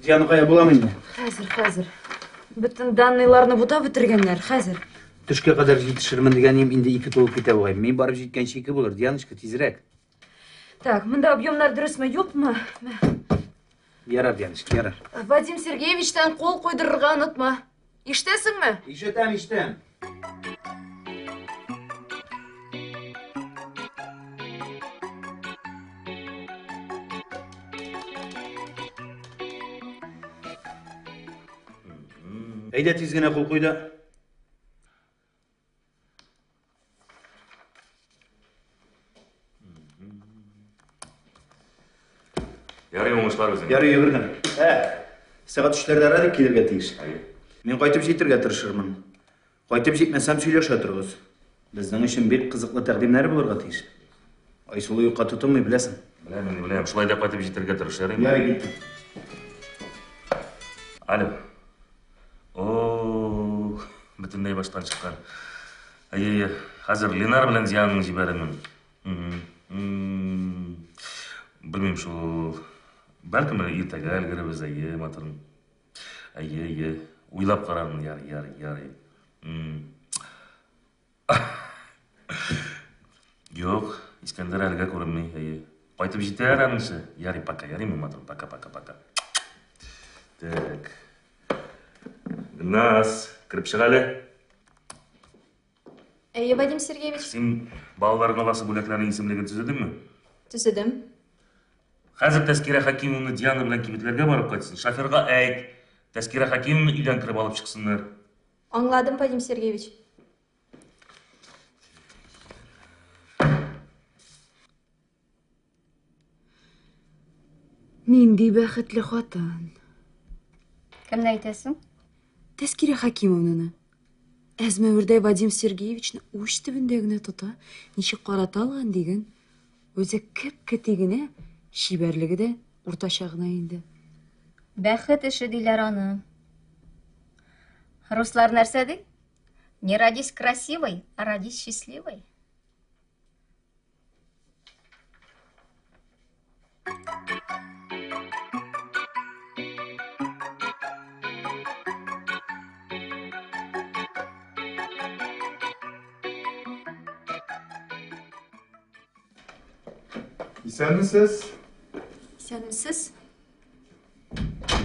Диана кая буламы инде? Хәзер, хәзер. Бөтен данныйларны бутап бетергәннәр, хәзер. Төшкә кадәр җитешермен дигән инде 2 тулып китә бугай. Мин барып җиткәнче 2 булыр. Дианочка, тизрәк. Так, монда объемнар дөресме, юкмы? Ярар, Дианочка, ярар. Вадим Сергеевичтан кул куйдырырга онытма. Ишетәсеңме? Ишетәм, ишетәм. Әйдә тиз генә кул куй да. Ярый, уңышлар үзеңә. Ярый, йөгер генә. Ә, сәгать 3-ләрдә Радик килергә тиеш. Мин кайтып җитергә тырышырмын. Кайтып җитмәсәм, сөйләшә торыгыз. Безнең өчен бик кызыклы тәкъдимнәре булырга тиеш. Айсылу юкка тотынмый, беләсең. Беләм инде, беләм. Шулай да кайтып җитәргә тырыш, ярыймы? Ярый, киттем. Алло. О, бөтенләй баштан чыккан. Әйе, әйе. Хәзер Ленар белән Диананы җибәрермен. Белмим шул. Бәлкем иртәгә өлгерербез, әйе, матурым. Әйе, әйе. Уйлап карармын, ярый, ярый, ярый. Юк, Искәндәр әлегә күренми, әйе. Кайтып җитәр анысы. Ярый, пока, ярыймы, матурым? Пока, пока, пока. Так. Гөлназ, кереп чык әле. Әйе, Вадим Сергеевич. Син балаларга аласы бүләкләрнең исемлеген төзедеңме? Төзедем. Хәзер Тәскирә Хәкимовна Диана белән кибетләргә барып кайтсын. Шоферга әйт, Тәскирә Хәкимовна өйдән кереп алып чыксыннар. Аңладым, Вадим Сергеевич. Нинди бәхетле хатын. Кемне әйтәсең? Тәскирә Хәкимовнаны. Әзмәвердәй Вадим Сергеевичны уч төбендә генә тота, ничек карата алган диген. Үзе кеп-кети генә, чибәрлеге дә уртача гына инде. Бәхет эше диләр аны. Руслар нәрсә ди? Не родись красивой, а родись счастливой. Исәнмесез? Исәнмесез?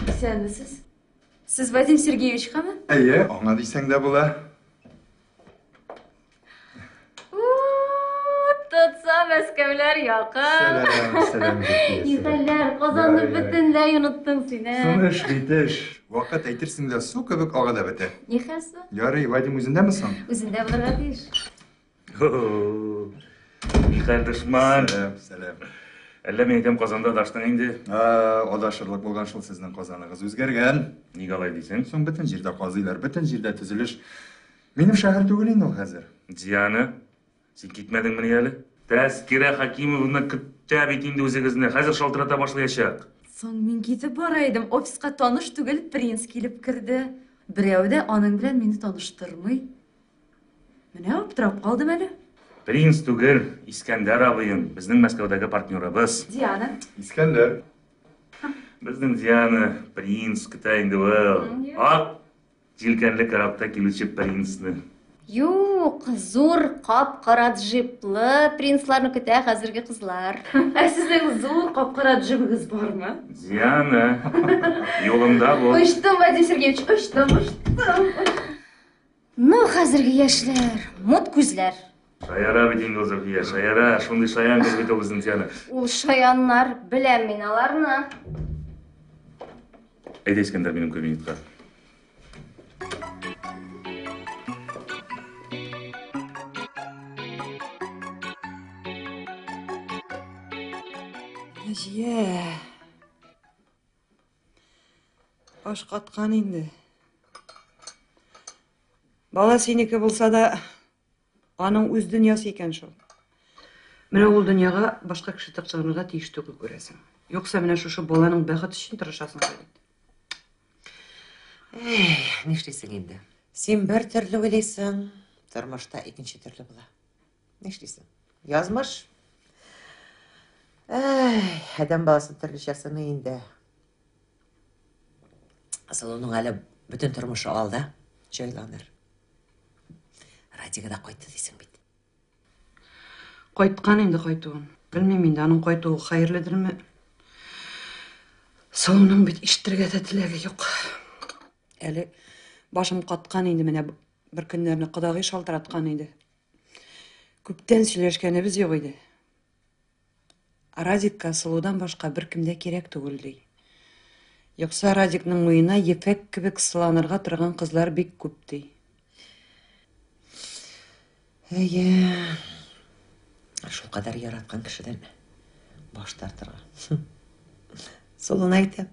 Исәнмесез. Сез Вадим Сергеевичкамы? Әйе, аңа дисәң дә була. Тотса Мәскәүләр якын. Сәлам, сәлам. Нихәлләр, Казанны бөтенләй оныттың син, ә? Соң эш бит эш. Вакыт әйтерсең дә су кебек ага да бетә. Нихәл соң? Ярый, Вадим үзендәме соң? Үзендә булырга тиеш. Нихәл, дошман? Сәлам, сәлам. Әллә мин әйтәм, Казанда адаштың инде. Адашырлык булган шул сезнең Казаныгыз үзгәргән. Ник алай дисең? Соң бөтен җирдә казыйлар, бөтен җирдә төзелеш. Минем шәһәр түгел инде ул хәзер. Диана, син китмәдеңмени әле? Тәскирә Хәкимовна көтә бит инде үзегезне. Хәзер шалтырата башлаячак. Соң мин китеп бара идем. Офиска таныш түгел принц килеп керде. Берәү дә аның белән мине таныштырмый. Менә аптырап калдым әле. Принц түгел, Искәндәр абыең, безнең Мәскәүдәге партнерыбыз. Диана. Искәндәр. Безнең Диана принц көтә инде ул. Ак җилкәнле корабта килүче принцны. Юк, зур кап-кара джиплы принцларны көтә хәзерге кызлар. Ә сезнең зур кап-кара джибыгыз бармы? Диана, юлыңда бул. Очтым, Вадим Сергеевич, очтым, очтым. Ну, хәзерге яшьләр, мут күзләр. Шаяра бит инде ул Зөлфия, шаяра. Шундый шаян кыз бит ул безнең Диана. Ул шаяннар, беләм мин аларны. Әйдә, Искәндәр, минем кабинетка. Наҗия. Баш каткан инде. Бала синеке булса да, аның үз дөньясы икән шул. Менә ул дөньяга башка кеше тыкшынырга тиеш түгел, күрәсең. Юкса менә шушы баланың бәхете өчен тырышасың да бит. Эй, нишлисең инде? Син бер төрле уйлыйсың, тормышта икенче төрле була. Нишлисең? Язмыш. Эй, адәм баласын төрлечә сыный инде. Сылуның әле бөтен тормышы алда җайланыр. Радига да кайтты дисең бит. Кайткан инде кайтуын. Белмим инде, аның кайтуы хәерледерме? Сылуның бит ишетергә дә теләге юк. Әле башым каткан инде менә бер көннәрне кодагый шалтыраткан иде. Күптән сөйләшкәнебез юк иде. Радикка Сылудан башка беркем дә кирәк түгел ди. Юкса Радикның муена ефәк кебек сыланырга торган кызлар бик күп ди. Әйе. Шулкадәр яраткан кешедән баш тартырга. Сылуны әйтәм.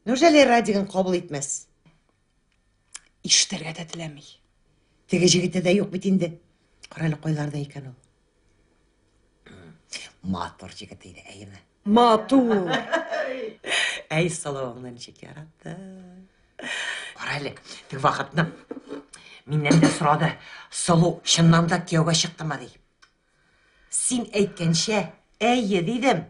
Неужели Радигын кабул итмәс? Ишетергә дә теләми. Теге җегете дә юк бит инде. Кара әле кайларда икән ул. Матур җегет иде, әйеме? Матур! Әй, Сылуыңны ничек яратты. Кара әле, теге вакытны миннән дә сорады. Сылу чыннан да кияүгә чыктымы ди. Син әйткәнчә, әйе дидем.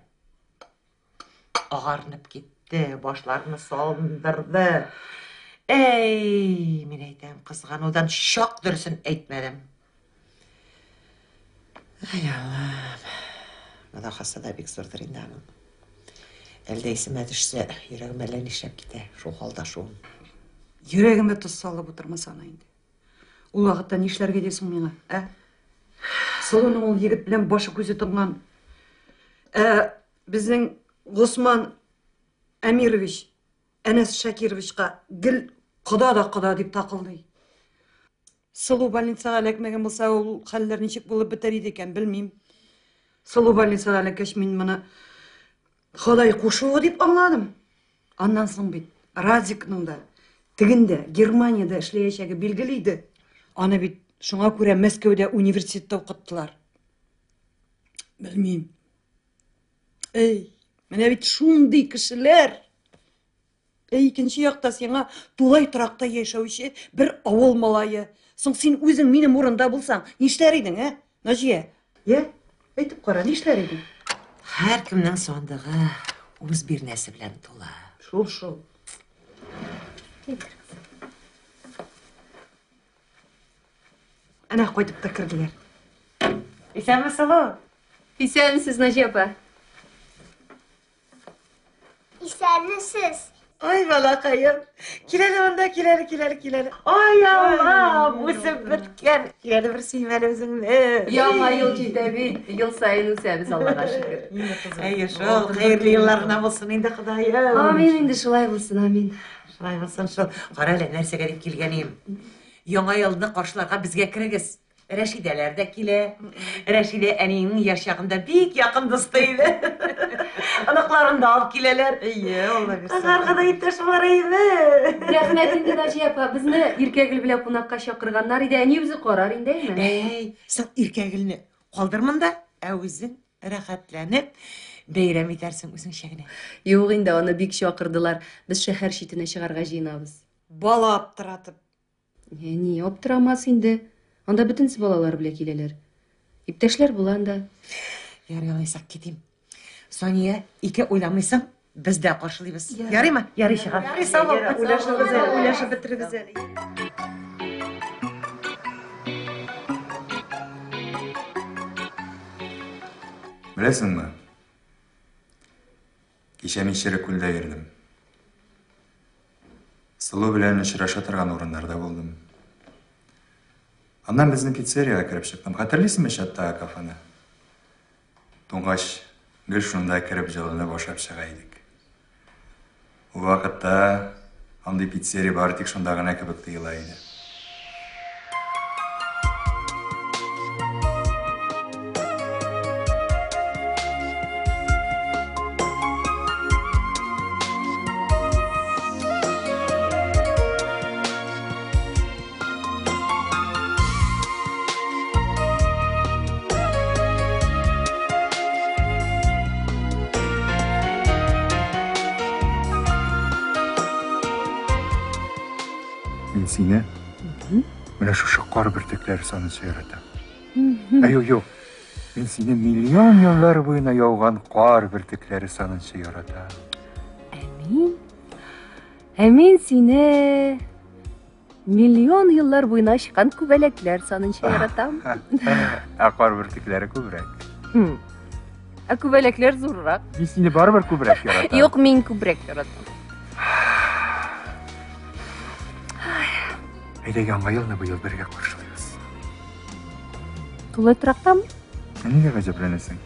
Агарынып китте, башларны салындырды. Әй, мин әйтәм, кызганудан чак дөресен әйтмәдем. Ай, Аллам. Гөнаһысы да бик зурдыр инде аның. Әле дә исемә төшсә, йөрәгем әллә нишләп китә, шул алдашуым. Йөрәгемә тоз салып утырмасана инде. Ул вакытта нишләргә дисең миңа, ә? Сылуның ул егет белән башы күзе тонган. Ә безнең Госман Әмирович Әнәс Шакировичка гел кода да кода дип такылдый. Сылу больницага эләкмәгән булса, ул хәлләр ничек булып бетәр иде икән, белмим. Сылу больницага эләккәч, мин моны Ходай кушуы дип аңладым. Аннан соң бит Радикның да тегендә Германиядә эшләячәге билгеле иде. Аны бит шуңа күрә Мәскәүдә университетта укыттылар. Белмим. Эй, менә бит шундый кешеләр. Ә икенче якта сиңа тулай торакта яшәүче бер авыл малае. Соң син үзең минем урында булсаң, нишләр идең, ә? Наҗия, я? Әйтеп кара, нишләр идең? Һәркемнең сандыгы үз бирнәсе белән тула. Шул шул. Әнә кайтып та керделәр. Исәнме, Сылу? Исәнмесез, Наҗия апа. Исәнмесез. Ай, балакаем. Кил әле монда, кил әле, кил әле, кил әле. Ай, Аллам, үсеп беткән. Кил әле бер сөйм әле үзеңне. Яңа ел җитә бит. Ел саен үсәбез, Аллага шөкер. Әйе шул, хәерле еллар гына булсын инде, Ходаем. Амин инде, шулай булсын, амин. Шулай булсын шул. Кара әле, нәрсәгә дип килгән идем. Яңа елны каршыларга безгә керегез. Рәшидәләр дә килә. Рәшидә әниеңнең яшь чагында бик якын дусты иде. Оныкларын да алып киләләр. Әйе, Алла бирсә. Аларга да иптәш булыр иде. Рәхмәт инде, Наҗия апа. Безне Иркәгөл белән кунакка чакырганнар иде. Әни үзе карар инде, әйме? Әй, соң Иркәгөлне калдырмын да, ә үзең рәхәтләнеп бәйрәм итәрсең үзеңчә генә. Юк инде, аны бик чакырдылар. Без шәһәр читенә чыгарга җыенабыз. Бала аптыратып. Әни, аптырамас инде. Анда бөтенесе балалар белән киләләр. Иптәшләр була анда. Ярый, алайса китим. Сания, ике уйламыйсың, без дә каршылыйбыз. Ярыймы? Ярый чыгам. Ярый, сау бул. Уйлашыгыз әле, уйлашып бетерегез әле. Беләсеңме? Кичә мин Черек күлдә йөрдем. Сылу белән очраша торган урыннарда булдым. Аннан безнең пиццериягә кереп чыктым. Хәтерлисеңме чаттагы кафены? Туңгач, гел шунда кереп җылынып ашап чыга идек. Ул вакытта андый пиццерия бары тик шунда гына кебек тоела иде. Мин сине менә шушы кар бөртекләре санынча яратам. Ә юк, юк. Мин сине миллион еллар буена яуган кар бөртекләре санынча яратам. Ә мин? Ә мин сине миллион еллар буена чыккан күбәләкләр санынча яратам. Ә кар бөртекләре күбрәк. Хм. Ә күбәләкләр зуррак. Мин сине барыбер күбрәк яратам. Юк, мин күбрәк яратам. Әйдә, Яңа елны быел бергә каршылыйбыз. Тулай торактамы? Ә нигә гаҗәпләнәсең?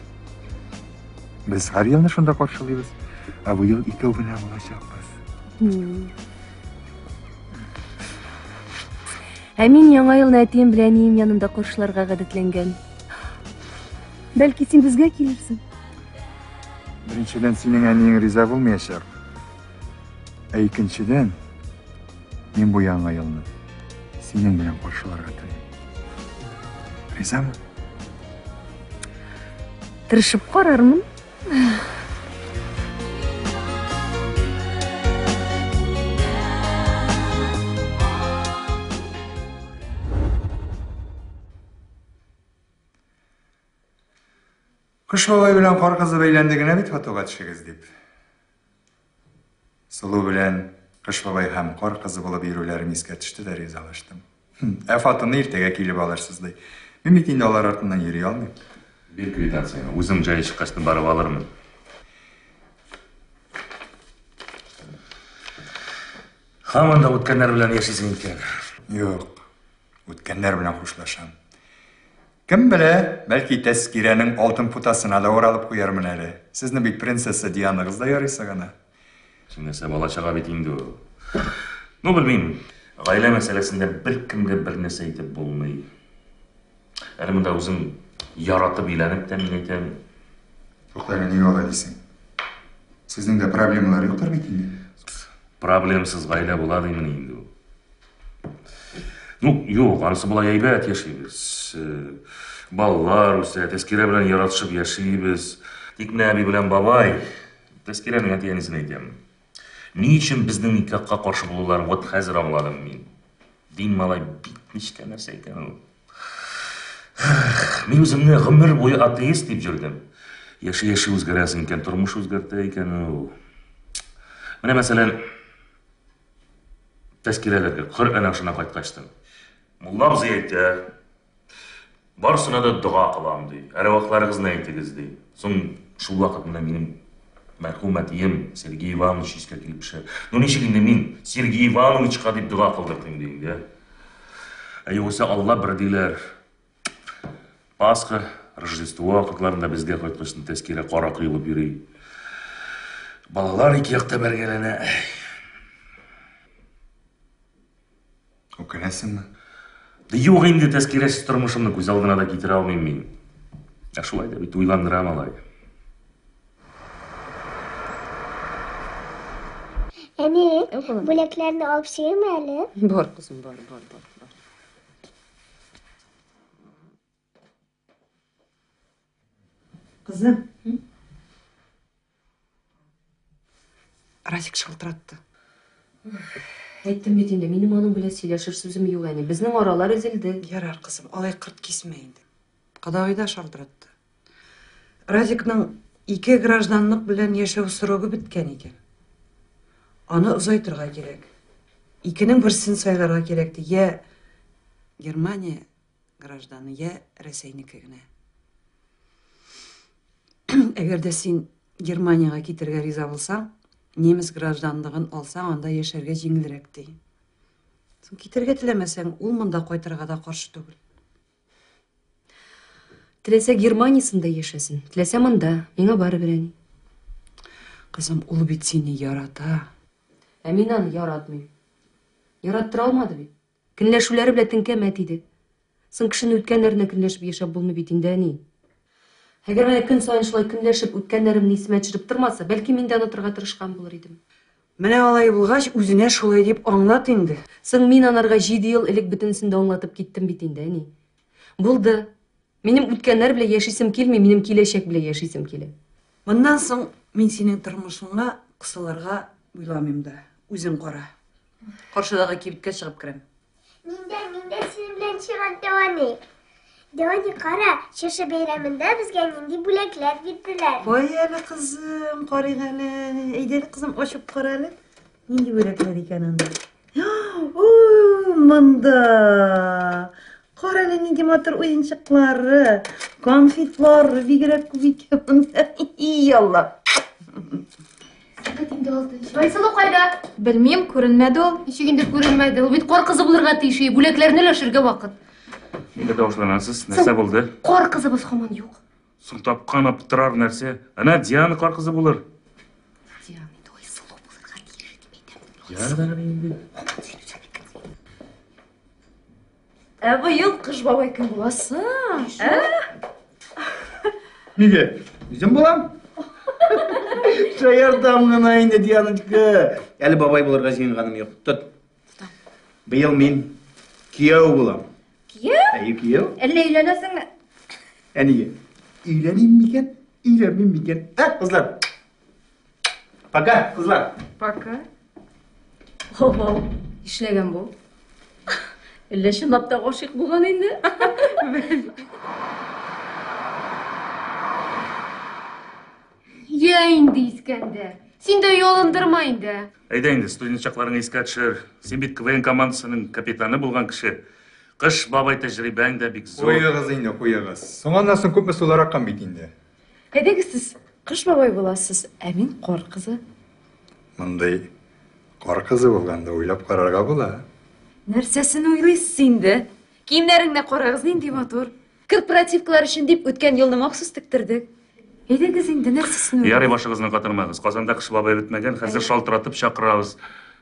Без һәр елны шунда каршылыйбыз. Ә быел икәү генә булачакбыз. Ә мин Яңа елны әтием белән әнием янында каршыларга гадәтләнгән. Бәлки син безгә килерсең? Беренчедән, синең әниең риза булмаячак. Ә икенчедән, мин бу Яңа елны синең белән каршыларга телим. Ризамы? Тырышып карармын. Кыш бабай белән Кар кызы бәйләнде генә бит фотога төшегез дип. Сылу белән Кыш бабай һәм Кар кызы булып йөрүләрем искә төште дә ризалаштым. Ә фотоны иртәгә килеп алырсыз ди. Мин бит инде алар артыннан йөри алмыйм. Бир квитанцияне, үзем җае чыккач барып алырмын. Һаман да үткәннәр белән яшисең икән. Юк, үткәннәр белән хушлашам. Кем белә, бәлки Тәскирәнең алтын путасына да уралып куярмын әле. Сезнең бит принцесса Дианыгыз да ярыйсы гына. Син нәрсә, бала-чага бит инде ул. Ну, белмим. Гаилә мәсьәләсендә беркемгә бер нәрсә әйтеп булмый. Әле монда үзең яратып өйләнеп тә мин әйтәм. Тукта әле, нигә алай дисең? Сезнең дә проблемалар юктыр бит инде? Проблемсыз гаилә була димени инде ул. Ну, юк, анысы болай әйбәт яшибез. Балалар үсә, Тәскирә белән яратышып яшибез. Тик менә әби белән бабай, Тәскирәнең әти-әнисен әйтәм. Ни өчен безнең никахка каршы булуларын вот хәзер аңладым мин. Дин малай бик нечкә нәрсә икән ул. Мин үземне гомер буе атеист дип йөрдем. Яши-яши үзгәрәсең икән, тормыш үзгәртә икән ул. Менә мәсәлән, Тәскирәләргә Коръән ашына кайткачтын. Мулла абзый әйтә, барысына да дога кылам, ди. Әрвахларыгызны әйтегез, ди. Соң шул вакыт менә минем мәрхүм әтием Сергей Иванович искә килеп төшә. Ну ничек инде мин Сергей Ивановичка дип дога кылдыртыйм ди инде. Ә югыйсә Алла бер диләр. Пасха, Рождество вакытларында безгә кайткачтын Тәскирә кара коелып йөри. Балалар ике якта бәргәләнә. Үкенәсеңме? Да юк инде, Тәскирәсез тормышымны күз алдына да китерә алмыйм мин. Ә шулай да бит уйландыра малай. Әни, бүләкләрне алып чыгыйм әле? Бар, кызым, бар, бар, бар, бар. Кызым. Разик шалтыратты. Әйттем бит инде, минем аның белән сөйләшер сүзем юк, әни. Безнең аралар өзелде. Ярар, кызым, алай кырт кисмә инде. Кодагый да шалтыратты. Разикның ике гражданлык белән яшәү срогы беткән икән. Аны озайтырга кирәк. Икенең берсен сайларга кирәк ди. Я Германия гражданы, я Рәсәйнеке генә. Әгәр дә син Германиягә китергә риза булсаң, немец гражданлыгын алсаң, анда яшәргә җиңелрәк ди. Соң китергә теләмәсәң, ул монда кайтырга да каршы түгел. Теләсә Германиясендә яшәсен, теләсә монда, миңа барыбер, әни. Кызым, ул бит сине ярата. Ә мин аны яратмыйм. Яраттыра алмады бит. Көнләшүләре белән теңкәмә тиде. Соң кешене үткәннәренә көнләшеп яшәп булмый бит инде, әни. Әгәр менә көн саен шулай көнләшеп үткәннәремне исемә төшереп тормаса, бәлки мин дә онытырга тырышкан булыр идем. Менә алай булгач, үзенә шулай дип аңлат инде. Соң мин анарга 7 ел элек бөтенесен дә аңлатып киттем бит инде, әни. Булды. Минем үткәннәр белән яшисем килми, минем киләчәк белән яшисем килә. Моннан соң мин синең тормышыңа кысылырга уйламыйм да. Үзең кара. Каршыдагы кибеткә чыгып керәм. Мин дә, мин дә синең белән чыгам, Дәвани. Дәвани, кара, чыршы бәйрәмендә безгә нинди бүләкләр бирделәр. Кай әле, кызым, карыйк әле. Әйдә әле, кызым, ачып кара әле. Нинди бүләкләр икән анда? О, монда! Кара әле нинди матур уенчыклары, конфетлары бигрәк күп икән монда. И Алла! Сәгать инде алтынчы. Айсылу кайда? Белмим, күренмәде ул. Ничек инде күренмәде? Ул бит кар кызы булырга тиеш. Бүләкләрне өләшергә вакыт. Нигә тавышланасыз? Нәрсә булды? Кар кызыбыз һаман юк. Соң тапкан аптырар нәрсә. Әнә Диана кар кызы булыр. Диана инде Айсылу булырга тиеш дип әйтәм. Ярар инде. Ә быел Кыш бабай кем буласың? Ә? Нигә? Үзем булам. Шаяртам гына инде, Дианочка. Әле бабай булырга җыенганым юк. Тот. Быел мин кияү булам. Кияү? Әйе, кияү. Әллә өйләнәсеңме? Ә нигә? Өйләним микән? Өйләнмим микән? Ә, кызлар. Пока, кызлар. Пока. Ого, нишләгән бу? Әллә чынлап та гашыйк булган инде? Я инде, Искәндәр. Син дә ялындырма инде. Әйдә инде, студент чакларыңны искә төшер. Син бит КВН командасының капитаны булган кеше. Кыш бабай тәҗрибәң дә бик зур. Куегыз инде, куегыз. Соң аннан соң күпме сулар аккан бит инде. Әйдәгез сез Кыш бабай буласыз, ә мин кар кызы. Мондый кар кызы булганда уйлап карарга була. Нәрсәсен уйлыйсыз инде? Киемнәреңне карагыз, нинди матур. Корпоративкалар өчен дип үткән елны махсус тектердек. Әйдәгез инде, нәрсәсен уйлыйсыз? Ярый, башыгызны катырмагыз. Казанда Кыш бабай бетмәгән, хәзер шалтыратып чакырабыз.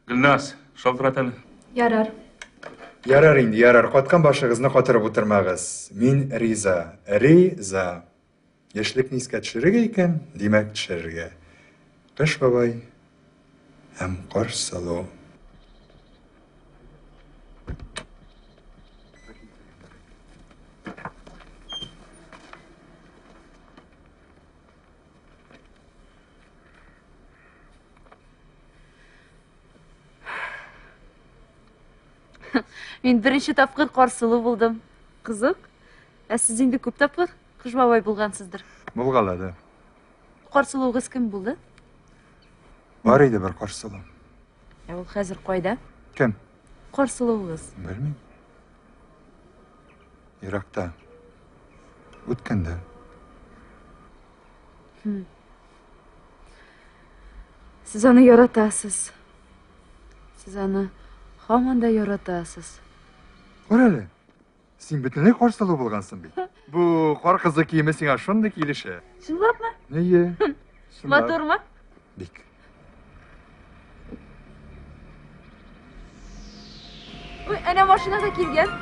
Гөлназ, шалтырат әле. Ярар. Ярар инде, ярар. Каткан башыгызны катырып утырмагыз. Мин риза. Риза. Яшьлекне искә төшерергә икән, димәк, төшерергә. Кыш бабай һәм кар сылу. Мин беренче тапкыр кар сылу булдым. Кызык. Ә сез инде күп тапкыр Кыш бабай булгансыздыр. Булгалады. Кар сылуыгыз кем булды? Бар иде бер кар сылу. Ә ул хәзер кайда? Кем? Кар сылуыгыз. Белмим. Еракта. Үткәндә. Сез аны яратасыз. Сез аны һаман да яратасыз. Кара әле. Син бөтенләй кар сылу булгансың бит. Бу кар кызы киеме сиңа шундый килешә. Чынлапмы? Әйе. Чынлап. Матурмы? Бик. Ой, әнә машина да килгән.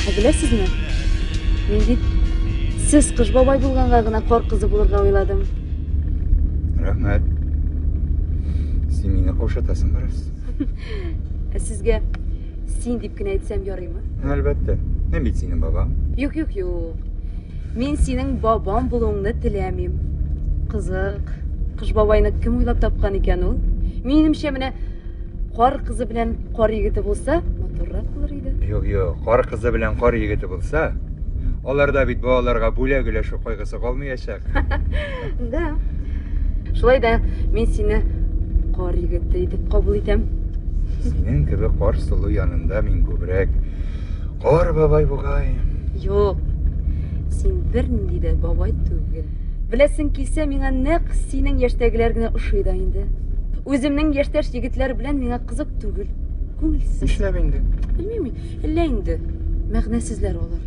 Ә беләсезме? Мин бит сез Кыш бабай булганга гына кар кызы булырга уйладым. Рәхмәт. Син мине каушатасың бераз. Ә сезгә син дип кенә әйтсәм ярыймы? Әлбәттә. Мин бит синең бабаң. Юк, юк, юк. Мин синең бабам булуыңны теләмим. Кызык. Кыш бабайны кем уйлап тапкан икән ул? Минемчә, менә кар кызы белән кар егете булса, матуррак булыр иде. Юк, юк, кар кызы белән кар егете булса, аларда бит балаларга бүләк өләшү кайгысы калмаячак. Да. Шулай да мин сине кар егете итеп кабул итәм. Синең кебек кар сылу янында мин күбрәк кар бабай бугай. Юк. Син бернинди дә бабай түгел. Беләсең килсә, миңа нәкъ синең яшьтәгеләр генә ошый да инде. Үземнең яшьтәш егетләр белән миңа кызык түгел. Күңелсез. Нишләп инде? Белмим, әллә инде. Мәгънәсезләр алар.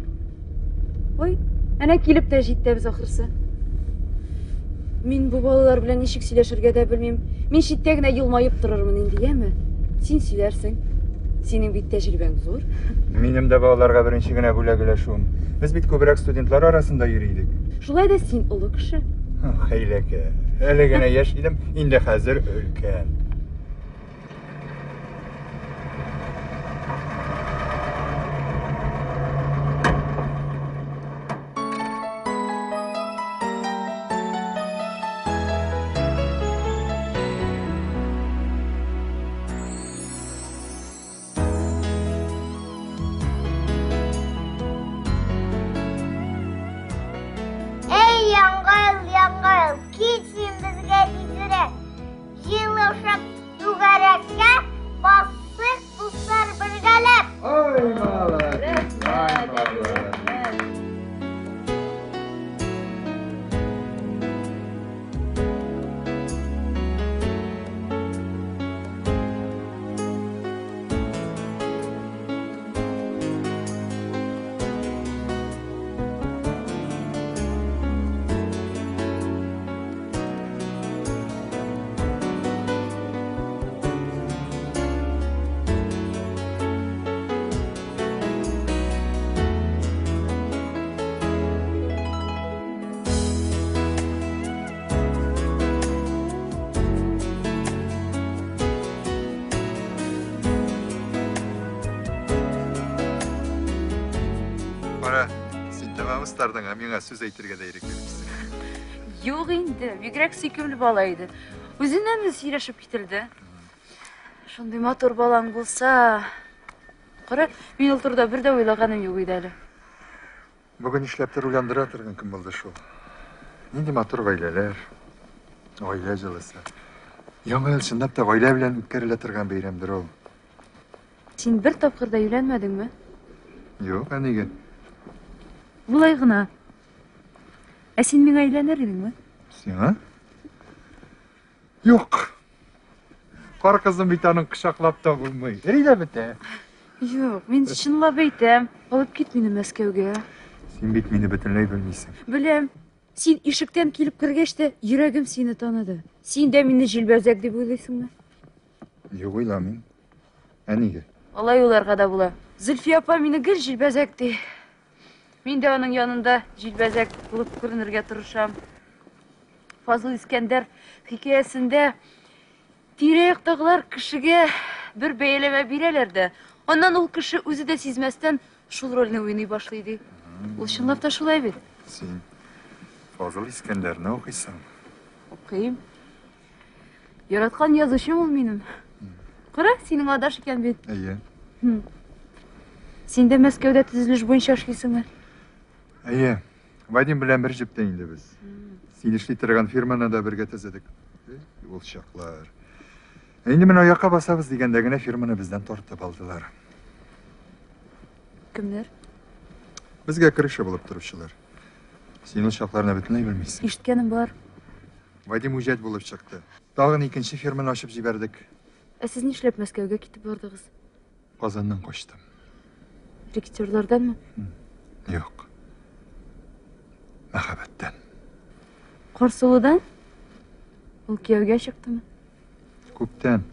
Ой, әнә килеп тә җиттебез ахрысы. Мин бу балалар белән ничек сөйләшергә дә белмим. Мин читтә генә елмаеп торырмын инде, яме? Син сөйләрсең. Синең бит тәҗрибәң зур. Минем дә балаларга беренче генә бүләк өләшүем. Без бит күбрәк студентлар арасында йөри идек. Шулай да син олы кеше. Хәйләкәр. Әле генә яшь идем, инде хәзер өлкән. Әй, Яңа ел, Яңа ел, кил син безгә тизрәк. Җыелышып түгәрәккә басыйк, дуслар, бергәләп. Ай, молодец, ай, молодец. Кара, син тәмам остардың, ә миңа сүз әйтергә дә ирек бирмисең. Юк инде, бигрәк сөйкемле бала иде. Үзеннән үзе сөйләшеп кителде. Шундый матур балаң булса. Кара, мин ул турыда бер дә уйлаганым юк иде әле. Бүген нишләптер уйландыра торган көн булды шул. Нинди матур гаиләләр, гаилә җылысы. Яңа ел чынлап та гаилә белән үткәрелә торган бәйрәмдер ул. Син бер тапкыр да өйләнмәдеңме? Юк, ә нигә? Болай гына. Ә син миңа өйләнер идеңме? Сиңа? Юк. Кар кызын бит аның кочаклап та булмый. Эри дә бетә. Юк, мин чынлап әйтәм. Алып кит мине Мәскәүгә. Син бит мине бөтенләй белмисең. Беләм. Син ишектән килеп кергәч тә йөрәгем сине таныды. Син дә мине җилбәзәк дип уйлыйсыңмы? Юк, уйламыйм. Ә нигә? Алай уйларга да була. Зөлфия апа мине гел җилбәзәк ди. Мин дә аның янында җилбәзәк булып күренергә тырышам. Фазыл Искәндәр хикәясендә тирә-яктагылар кешегә бер бәяләмә бирәләр дә, аннан ул кеше үзе дә сизмәстән шул рольне уйный башлый ди. Ул чынлап та шулай бит. Син Фазыл Искәндәрне укыйсың. Укыйм. Яраткан язучым ул минем. Кара, синең адаш икән бит. Әйе. Син дә Мәскәүдә төзелеш буенча эшлисеңме? Әйе. Вадим белән бер җептә инде без. Син эшли торган фирманы да бергә төзедек. Ул чаклар. Ә инде менә аякка басабыз дигәндә генә фирманы бездән тартып алдылар. Кемнәр? Безгә крыша булып торучылар. Син ул чакларны бөтенләй белмисең. Ишеткәнем бар. Вадим үҗәт булып чыкты. Тагын икенче фирманы ачып җибәрдек. Ә сез нишләп Мәскәүгә китеп бардыгыз? Казаннан качтым. Рекетерларданмы? Юк. Мәхәббәттән. Карсылудан? Ул кияүгә чыктымы? Күптән.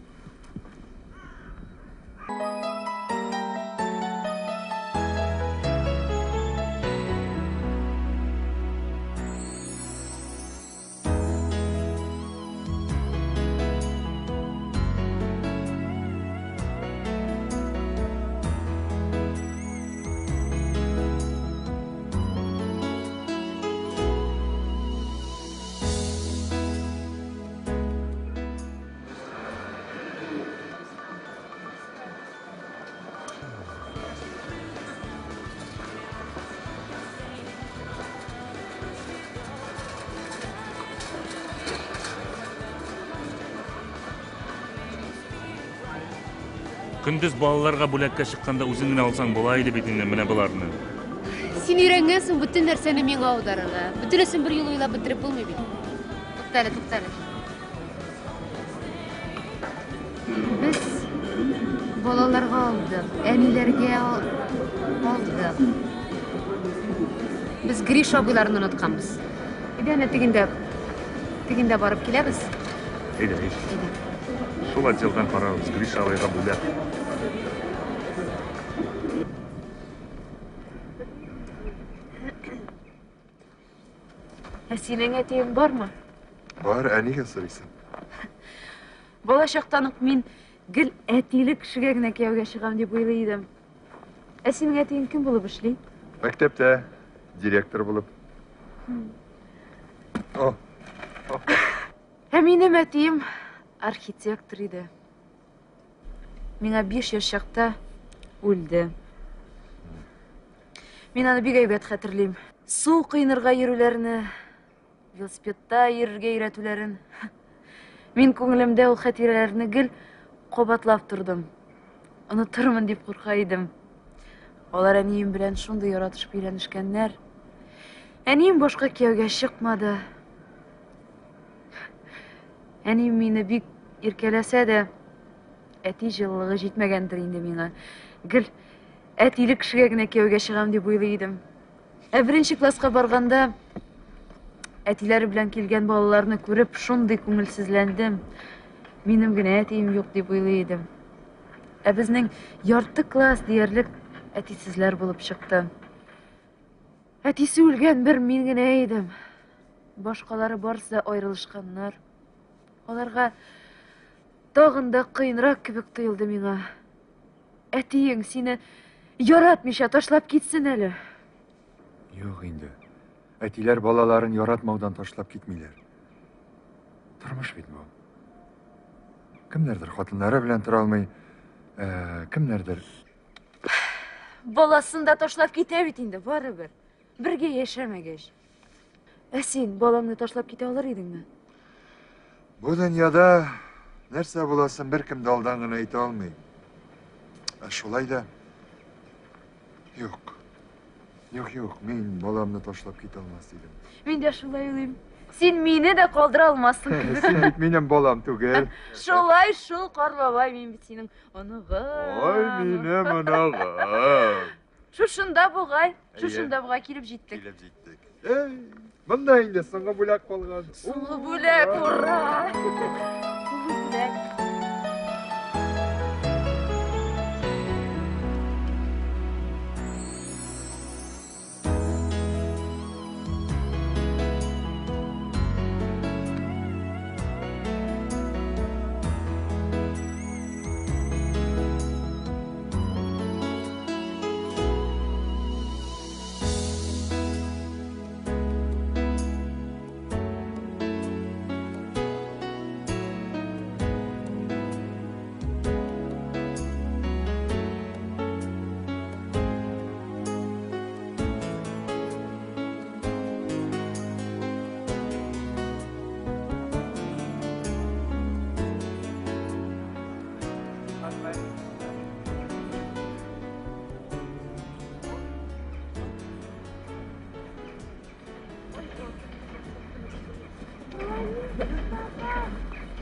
Көндез балаларга бүләккә чыкканда үзең генә алсаң була иде бит инде менә боларны. Син өйрәнгәнсең бөтен нәрсәне миңа аударырга. Бөтенесен бер юлы уйлап бетереп булмый бит. Туктале, туктале. Без балаларга алдык, әниләргә алдык. Без Гриша абыйларын онытканбыз. Әйдә, әнә тегендә, тегендә барып киләбез. Әйдә, әйдә. Шул отделдан карарбыз, Гриша абыйга бүләк. Ә синең әтиең бармы? Бар, ә нигә сорыйсың? Бала чактан ук мин гел әтиле кешегә генә кияүгә чыгам дип уйлый идем. Ә синең әтиең кем булып эшли? Мәктәптә директор булып. О. Ә минем әтием архитектор иде. Миңа 5 яшь чакта үлде. Мин аны бик әйбәт хәтерлим. Су коенырга йөрүләрне, велосипедта йөрергә өйрәтүләрен. Мин күңелемдә ул хатирәләрне гел кабатлап тордым. Онытырмын дип курка идем. Алар әнием белән шундый яратышып өйләнешкәннәр. Әнием башка кияүгә чыкмады. Әнием мине бик иркәләсә дә, әти җылылыгы җитмәгәндер инде миңа. Гел әтиле кешегә генә кияүгә чыгам дип уйлый идем. Ә беренче класска барганда әтиләре белән килгән балаларны күреп шундый күңелсезләндем. Минем генә әтием юк дип уйлый идем. Ә безнең ярты класс диярлек әтисезләр булып чыкты. Әтисе үлгән бер мин генә идем. Башкалары барысы да аерылышканнар. Аларга тагын да кыенрак кебек тоелды миңа. Әтиең сине яратмыйча ташлап китсен әле. Юк инде. Әтиләр балаларын яратмаудан ташлап китмиләр. Тормыш бит бу. Кемнәрдер хатыннары белән тора алмый, кемнәрдер Баласын да ташлап китә бит инде, барыбер. Бергә яшәмәгәч. Ә син балаңны ташлап китә алыр идеңме? Бу дөньяда нәрсә буласын беркем дә алдан гына әйтә алмый. Ә шулай да юк. Юк, юк, мин баламны ташлап китә алмас идем. Мин дә шулай уйлыйм. Син мине дә калдыра алмассың кебек. Син бит минем балам түгел. Шулай шул, Кар бабай, мин бит синең оныгым. Ой, минем оныгым. Шушында бугай, шушында бугай килеп җиттек. Килеп җиттек. Эй, монда инде соңгы бүләк калган. Соңгы бүләк, ура! Соңгы бүләк.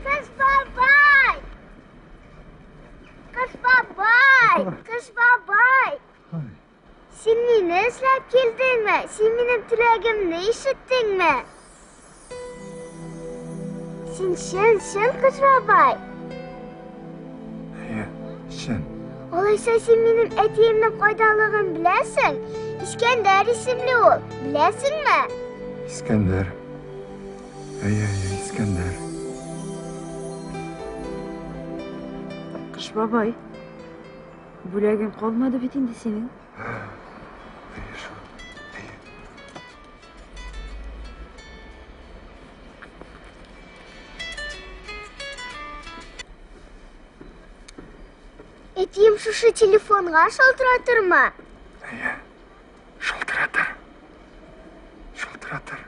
Кыш бабай! Кыш бабай! Кыш бабай! Син мине эзләп килдеңме? Син минем теләгемне ишеттеңме? Син чын, чын Кыш бабай? Әйе, чын. Алайса син минем әтиемнең кайдалыгын беләсең? Искәндәр исемле ул, беләсеңме? Искәндәр. Әйе, әйе, Искәндәр. Кыш бабай, бүләгең калмады бит инде синең. Әйе шул, әйе. Әтием шушы телефонга шалтыратырмы? Әйе, шалтыратыр. Шалтыратыр.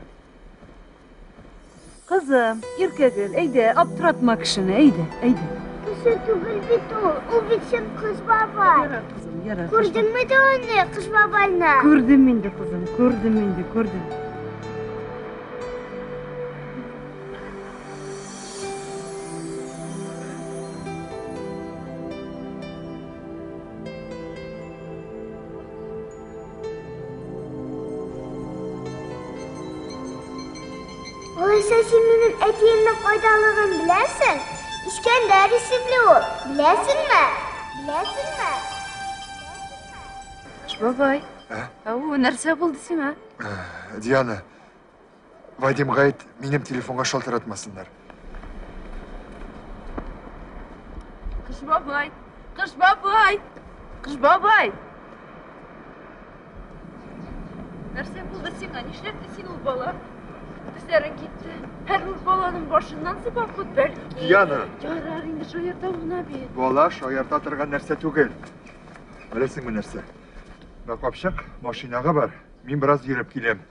Кызым, Иркәгөл, әйдә, аптыратма кешене, әйдә, әйдә. Кеше түгел бит ул, ул бит чын Кыш бабай. Ярар, кызым, ярар. Күрдеңме дә аны, Кыш бабайны? Күрдем инде, кызым, күрдем инде, күрдем. Алайса син минем әтиемнең кайдалыгын беләсең? Искәндәр исемле ул, беләсеңме? Беләсеңме? Кыш бабай. Ә? Ау, нәрсә булды сиңа? Диана. Вадимга әйт, минем телефонга шалтыратмасыннар. Кыш бабай, Кыш бабай, Кыш бабай. Нәрсә булды сиңа? Нишләтте син ул бала? Төсләрең китте. Һәр ул баланың башыннан сыпап кут, бәлки. Диана! Ярар инде, шаяртам гына бит. Бала шаярта торган нәрсә түгел. Беләсеңме нәрсә? Менә капчык, машинага бар. Мин бераз йөреп киләм.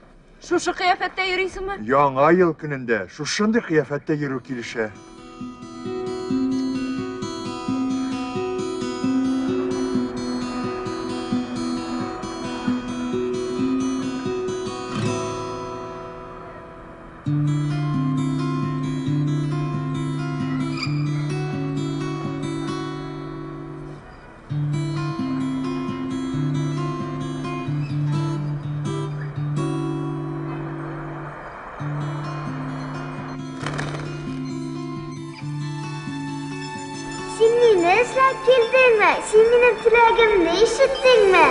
Шушы кыяфәттә йөрисеңме? Яңа ел көнендә шушындый кыяфәттә йөрү килешә. Син мине эзләп килдеңме? Син минем теләгемне ишеттеңме?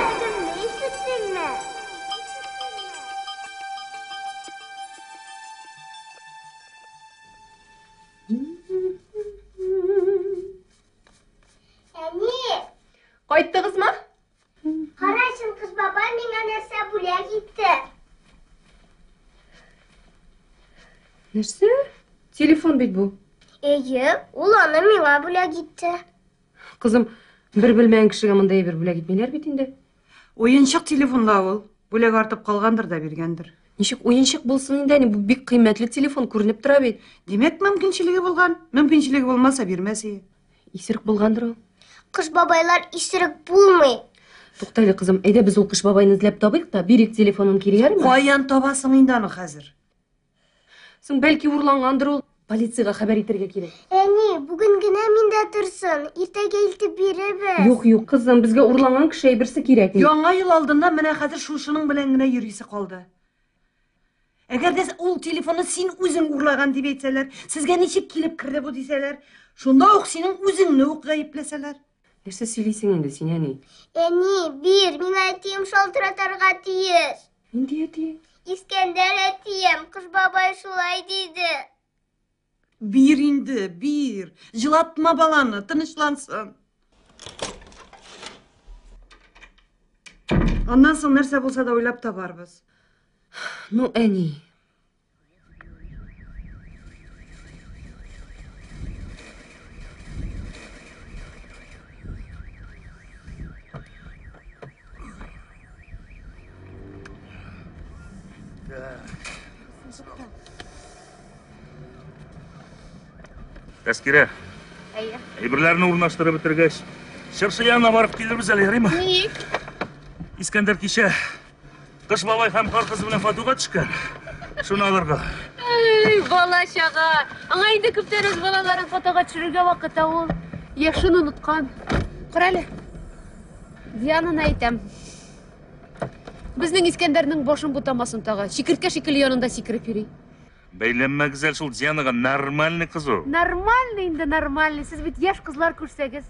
Ишеттеңме? Әни! Кайттыгызмы? Кара, чын Кыш бабай миңа нәрсә бүләк итте. Нәрсә? Телефон бит бу. Әйе, ул аны миңа бүләк итте. Кызым, бер белмәгән кешегә мондай әйбер бүләк итмиләр бит инде. Уенчык телефонда ул. Бүләк артып калгандыр да биргәндер. Ничек уенчык булсын инде, әни, бу бик кыйммәтле телефон күренеп тора бит. Димәк, мөмкинчелеге булган. Мөмкинчелеге булмаса, бирмәс ие. Исерек булгандыр ул. Кыш бабайлар исерек булмый. Тукта әле, кызым, әйдә без ул Кыш бабайны эзләп табыйк та, бирик телефонын кире, ярыймы? Каян табасың инде аны хәзер? Соң бәлки урлангандыр ул. Полициягә хәбәр итәргә кирәк. Әни, бүген генә миндә торсын, иртәгә илтеп бирербез. Юк, юк, кызым, безгә урланган кеше әйберсе кирәкми. Яңа ел алдыннан менә хәзер шушының белән генә йөрисе калды. Әгәр дә ул телефонны син үзең урлаган дип әйтсәләр, сезгә ничек килеп керде бу дисәләр, шунда ук синең үзеңне үк гаепләсәләр. Нәрсә сөйлисең инде син, әни? Әни, бир, миңа әтием шалтыратырга тиеш. Нинди әти? Искәндәр әтием, Кыш бабай шулай диде. Бир инде, бир. Җылатма баланы, тынычлансын. Аннан соң нәрсә булса да уйлап табарбыз. Ну, әни. Тәскирә, Әйе. әйберләрне урнаштырып бетергәч, чыршы янына барып килербез әле, ярыймы? Ник? Искәндәр кичә Кыш бабай һәм Кар кызы белән фатуга төшкән. Шуны алырга. Эй, бала чага. Аңа инде күптән үз балаларын фотога төшерергә вакыт, ә ул яшен оныткан. Кара әле. Диананы әйтәм. Безнең Искәндәрнең башын бутамасын тагы. Чикерткә шикелле янында сикереп йөри. Бәйләнмәгез әле шул Дианага, нормальный кыз ул. Нормальный инде, нормальный. Сез бит яшь кызлар күрсәгез.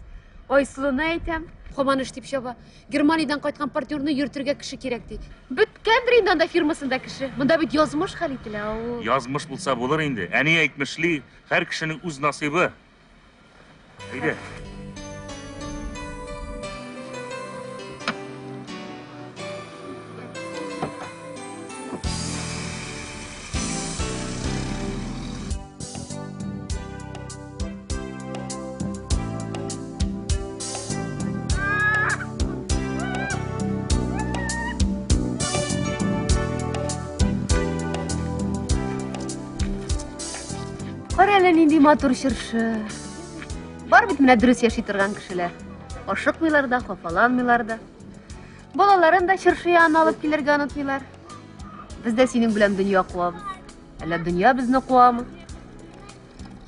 Айсылуны әйтәм. Һаман эш дип чаба. Германиядән кайткан партнерны йөртергә кеше кирәк ди. Беткәндер инде анда фирмасында кеше. Монда бит язмыш хәл ителә ул. Язмыш булса булыр инде. Әни әйтмешли, һәр кешенең үз насыйбы. Әйдә. Кара әле нинди матур чыршы. Бар бит менә дөрес яши торган кешеләр. Ашыкмыйлар да, хафаланмыйлар да. Балаларын да чыршы янына алып килергә онытмыйлар. Без дә синең белән дөнья куабыз. Әллә дөнья безне куамы?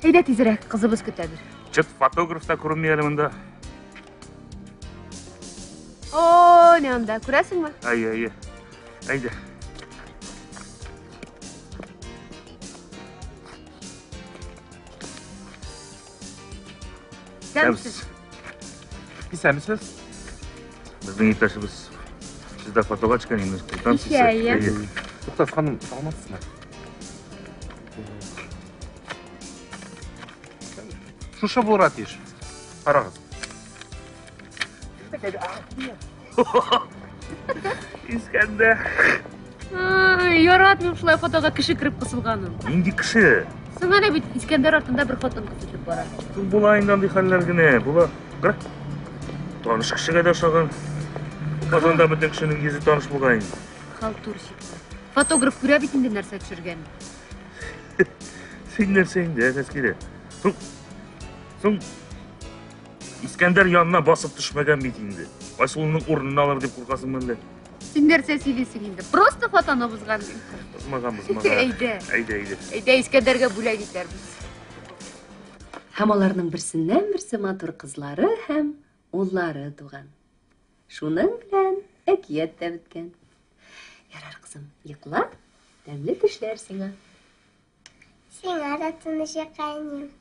Әйдә тизрәк, кызыбыз көтәдер. Чыт фотограф та күренми әле монда. О, не анда, күрәсеңме? Әйе, әйе. Әйдә. Исәнмесез. Исәнмесез. Безнең иптәшебез сездә фотога төшкән инде. Исә, әйе. Туктас ханым, саламатсызмы? Шушы булырга тиеш. Карагыз. Искәндәр. Ай, яратмыйм шулай фотога кеше кереп кысылганын. Нинди кеше? Соң әнә бит Искәндәр артында бер хатын-кыз үтеп бара. Соң була инде андый хәлләр генә. Була. Кара. Таныш кешегә дә ошаган. Казанда бөтен кешенең йөзе таныш булган инде. Халтурщик. Фотограф күрә бит инде нәрсә төшергәнен. Син нәрсә инде, Тәскирә? Соң, соң Искәндәр янына басып төшмәгән бит инде. Айсылуның урынын алыр дип куркасыңмы әллә? Син нәрсә сөйлисең инде? Просто фотоны бозган мин. Бозмаган, бозмаган. Әйдә. Әйдә, әйдә. Әйдә, Искәндәргә бүләк итәрбез. Һәм аларның берсеннән-берсе матур кызлары һәм уллары туган. Шуның белән әкият тә беткән. Ярар, кызым, йокла. Тәмле төшләр сиңа. Сиңа да тыныч йокы, әнием.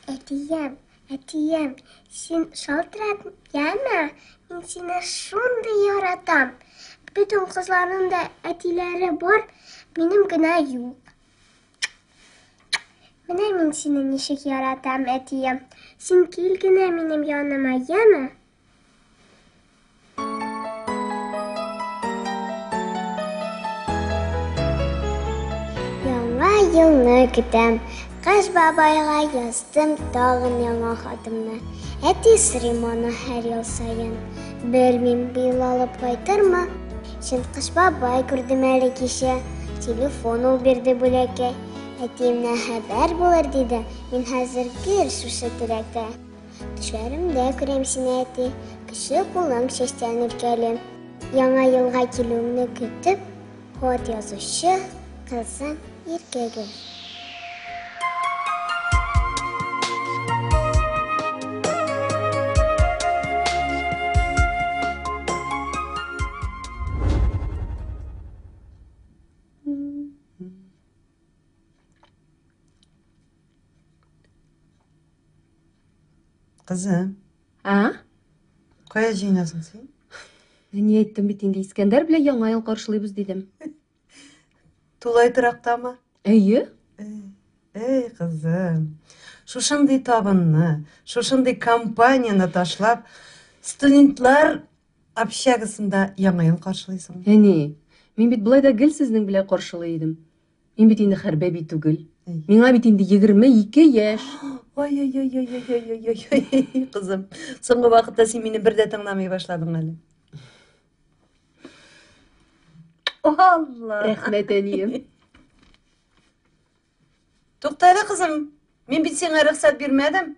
Әтием, әтием, син шалтырат, яме? Мин сине шундый яратам. Бөтен кызларның да әтиләре бар, минем генә юк. Менә мин сине ничек яратам, әтием. Син кил генә минем яныма, яме? Яңа елны көтәм. Кыш бабайга яздым тагын яңа хатымны. Әти сорыйм аны һәр ел саен. Белмим, быел алып кайтырмы? Чын Кыш бабай күрдем әле кичә. Телефон ул бирде бүләккә. Әтиемнән хәбәр булыр диде. Мин хәзер гел шушы теләктә. Төшләремдә күрәм сине, әти. Кеше кулың чәчтән иркәли. Яңа елга килүеңне көтеп, хат язучы кызың Иркәгөл. Кызым. А? Кая җыенасың син? Әни әйттем бит инде, Искәндәр белән Яңа ел каршылыйбыз дидем. Тулай торактамы? Әйе. Эй, кызым. Шушындый табынны, шушындый компанияне ташлап, студентлар общагасында Яңа ел каршылыйсың. Әни, мин бит болай да гел сезнең белән каршылый идем. Мин бит инде хәрбәби түгел. Миңа бит инде 22 яшь. Ой-ой-ой-ой-ой-ой-ой, кызым. Соңгы вакытта син мине бер дә тыңламый башладың әле. Алла! Рәхмәт, әнием. Тукта әле, кызым. Мин бит сиңа рөхсәт бирмәдем.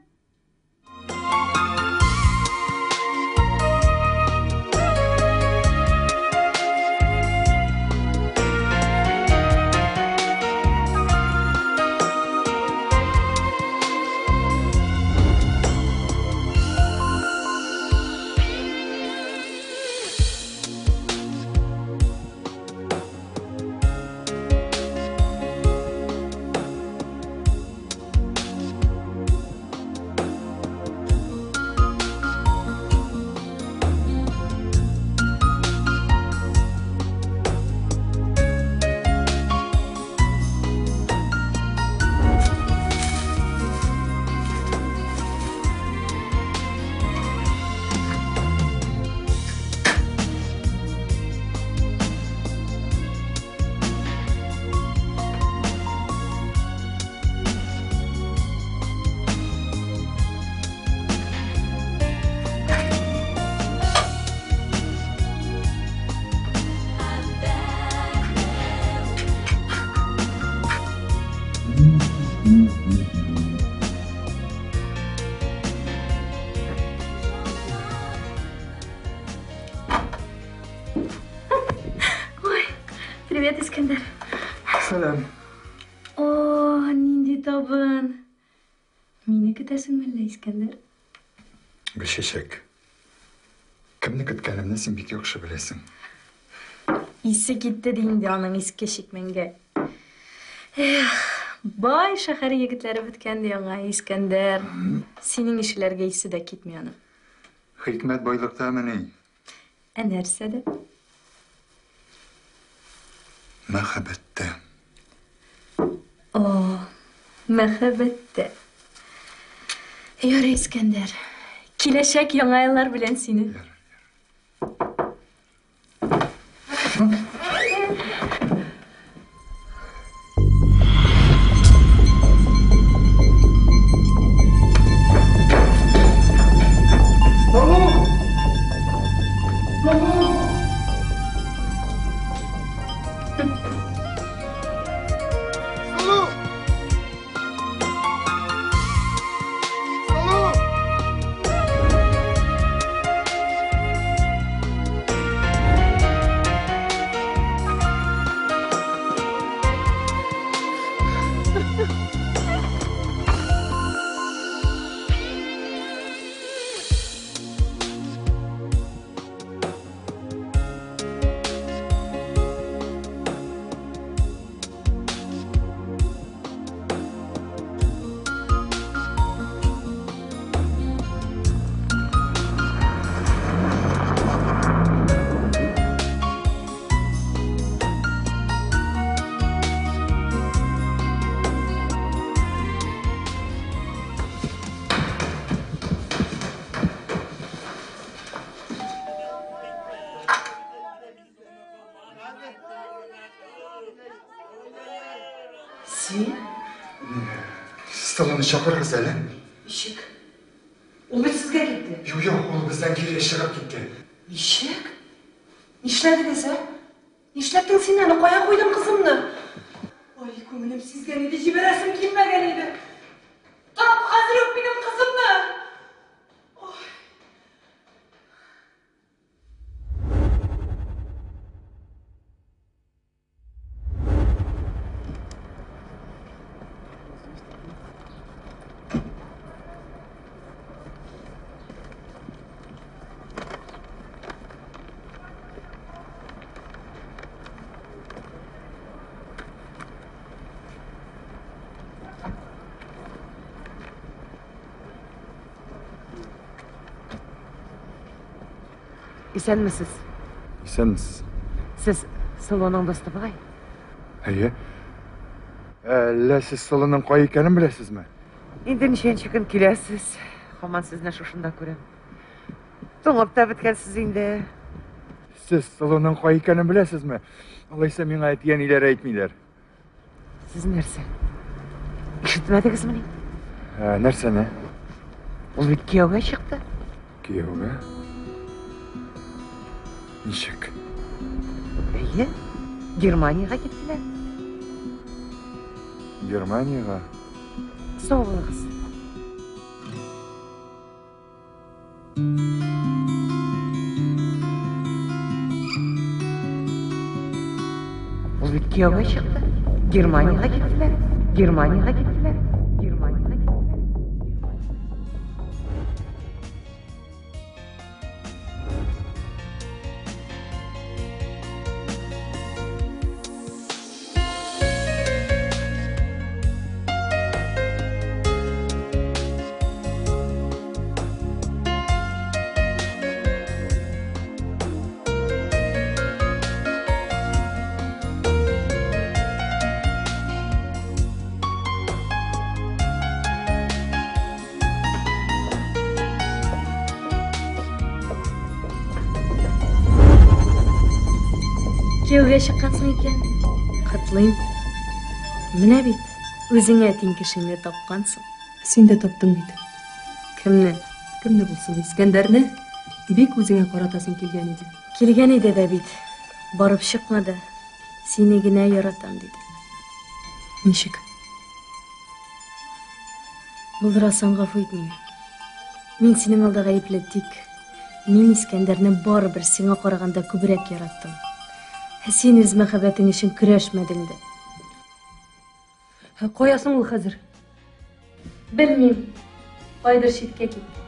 Ой, привет, Искәндәр. Сәлам. О, нинди табын. Мине көтәсеңме әллә, Искәндәр? Гөлчәчәк. Кемне көткәнемне син бик яхшы беләсең. Исе китте ди инде аның иске чикмәнгә. Эх, бай шәһәр егетләре беткән ди аңа, Искәндәр. Синең ишеләргә исе дә китми аның. Хикмәт байлыктамыни? Ә нәрсәдә? Мәхәббәттә. О, мәхәббәттә. Ярый, Искәндәр. Киләчәк яңа еллар белән сине. Син? Сылуны чакырыгыз әле. Ничек? Ул бит сезгә китте. Юк, юк, ул бездән кире чыгып китте. Ничек? Нишләдегез, ә? Нишләттең син аны? Кая куйдың кызымны? Ай, күңелем сизгән иде, җибәрәсем килмәгән иде. Тап хәзер үк минем кызымны! Исәнмесез. Исәнмесез. Сез Сылуның дусты бугай? Әйе. Әллә сез Сылуның кай икәнен беләсезме? Инде ничәнче көн киләсез. Һаман сезне шушында күрәм. Туңып та беткәнсез инде. Сез Сылуның кай икәнен беләсезме? Алайса миңа әти-әниләр әйтмиләр. Сез нәрсә? Ишетмәдегезмени? Ә, нәрсәне? Ул бит кияүгә чыкты. Кияүгә? Ничек? Әйе, Германиягә киттеләр. Германиягә? Сау булыгыз. Ул бит кияүгә чыкты. Германиягә киттеләр. Германиягә киттеләр. Германиягә киттеләр. Кияүгә чыккансың икән. Котлыйм. Менә бит, үзеңә тиң кешеңне тапкансың. Син дә таптың бит. Кемне? Кемне булсын, Искәндәрне бик үзеңә каратасың килгән иде. Килгән иде дә бит. Барып чыкмады. Сине генә яратам диде. Ничек? Булдырасаң, гафу ит мине. Мин синең алда гаепле, тик мин Искәндәрне барыбер сиңа караганда күбрәк яраттым. Ә син үз мәхәббәтең өчен көрәшмәдең дә. Ә кая соң ул хәзер? Белмим. Кайдыр читкә китте.